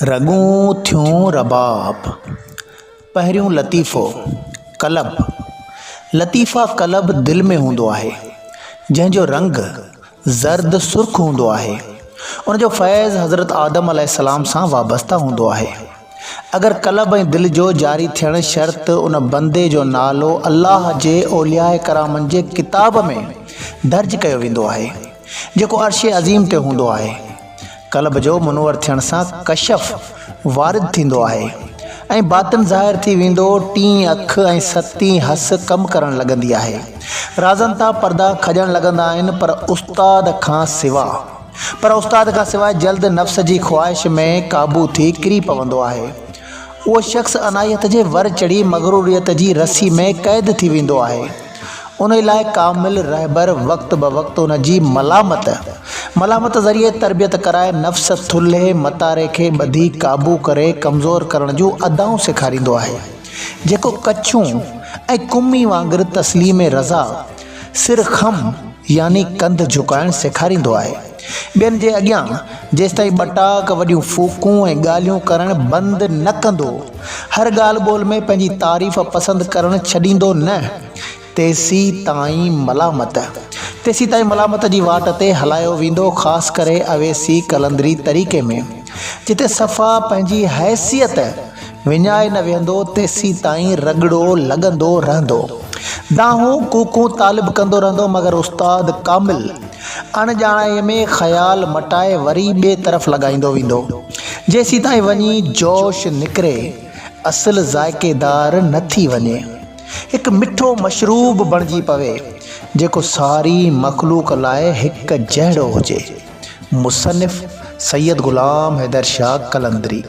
رڳون ٿيون رباب. پهريون لطيفو، قلب، لطيفه قلب دل ۾ هوندو آهي، جنهن جو رنگ زرد سرخ هوندو آهي. ان جو فيض حضرت آدم عليه السلام سان وابسته هوندو آهي. اگر قلب ۽ دل جو جاري ٿيڻ شرط ان بندي جو نالو الله جي اولياء ڪرامن جي ڪتاب ۾ درج ڪيو ويندو آهي، جيڪو عرش عظيم تي هوندو آهي. قلب جو منور ٿيڻ سان ڪشف وارد ٿيندو آهي ۽ باطن ظاهر ٿي ويندو، ٽين اک ۽ ستين حس ڪم ڪرڻ لڳندي آهي. رازن تان پردا کڄڻ لڳندا آهن پر استاد کان سوا پر استاد کان سواء جلد نفس جي خواهش ۾ قابو ٿي ڪري پوندو آهي. اهو شخص عنايت جي ور چڙهي مغروريت جي رسي ۾ قيد ٿي ويندو آهي. انهي لاء ڪامل رهبر وقت بوقت ان جي ملامت ملامت ذريعي تربيت ڪرائي نفس ٿلهي متاري کي ٻڌي قابو ڪري ڪمزور ڪرڻ جون ادائون سيکاريندو آهي جيڪو ڪڇون ۽ ڪمي وانگر تسليم رضا سر خم يعني ڪنڌ جهڪائڻ سيکاريندو آهي. ٻين جي اڳيان جيستائين ٻٽاڪ وڏيون ڦوڪون ۽ ڳالهيون ڪرڻ بند نه ڪندو، هر ڳالهه ٻولهه ۾ پنهنجي تعريف پسند ڪرڻ ڇڏيندو نه، تيسيتائين ملامت تيسيتائين ملامت جي واٽ تي هلايو ويندو، خاص ڪري اويسي قلندري طريقي ۾، جتي صفا پنهنجي حيثيت وڃائي نه ويهندو، تيسيتائين رڳڙو لڳندو رهندو. دانهون ڪوڪون طالب ڪندو رهندو، مگر استاد ڪامل اڻ ڄاڻائيء ۾ خيال مٽائي وري ٻئي طرف لڳائيندو ويندو، جيسيتائين وڃي جوش نڪري اصل ذائقيدار نه ٿي وڃي. هڪ مٺو مشروب بڻجي پوي، جيڪو ساري مخلوق لاء هڪ جهڙو هجي. مصنف، سيد غلام حيدر شاهه قلندري.